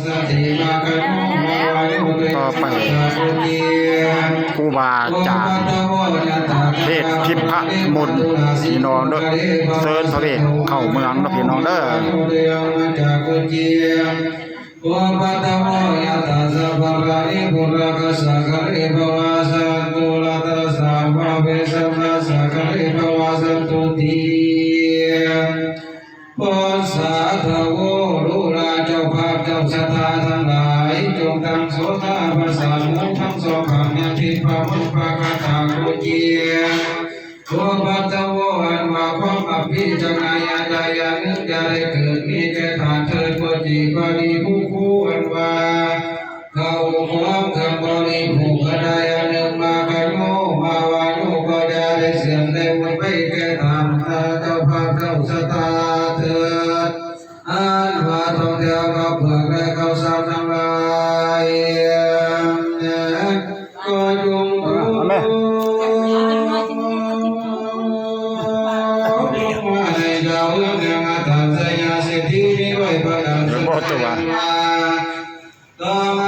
ຕໍ່ໄປ ຄູບາອາຈານເທດທິບພະມົນ ພີ່ນ້ອງເດີ ເຊີນພະເວດເຂົ້າເມືອງເນາະ ພີ່ນ້ອງເດີ. ໂອປັດຕະໂມ ຍະຖາ ສັບພະລານິ ປຸຣາຄະສາ ຄາເລ ພະວາສັນຕຸ ລັດຕະສາ ພະເວສະຕາ ສາ ຄາເລ ພະວາສັນຕຸ ຕິ ໂພສາທະໂວ ດູລາເຈົ້າພາບເຈົ້າສັດທາທັງຫຼາຍ ຈົ່ງຕັ້ງໂສດາປະສາດຫູທັງສອງຂ້າງ ຍາທິພາວະປະກະຖາໂຄຈິ ໂອປັດຕະໂວ ອັນວ່າຄວາມອັບປີຈະໄດ້ອັນໃດອັນໜຶ່ງ ຢ່າໄດ້ເກີດມີແກ່ທ່ານເທີດ ໂຄຈິ ກະດີຜູ້ຄູ່ ອັນວ່າ ເຂົ້າຂອງເຄື່ອງບໍລິໂພກກະໄດ້ອັນໜຶ່ງ ມາກະໂຍ ມາວາໂຍ ກໍຢ່າໄດ້ເສື່ອມໄດ້ໝົດໄປແກ່ທ່ານເຈົ້າພາບເຈົ້າສັດທາເທີດ ອັນວ່າຕ້ອງແຕ່ເຂົ້າເປືອກ ແລະ ເຂົ້າສານທັງຫຼາຍ ກໍຈົ່ງ ອາເມນ ໃຫ້ເຈົ້າເຮືອງອາຕາໄຊຍະເສດຖີມີໄວ້ປະການ ເດີນບໍ່ຕົວ ຕໍ່ມາ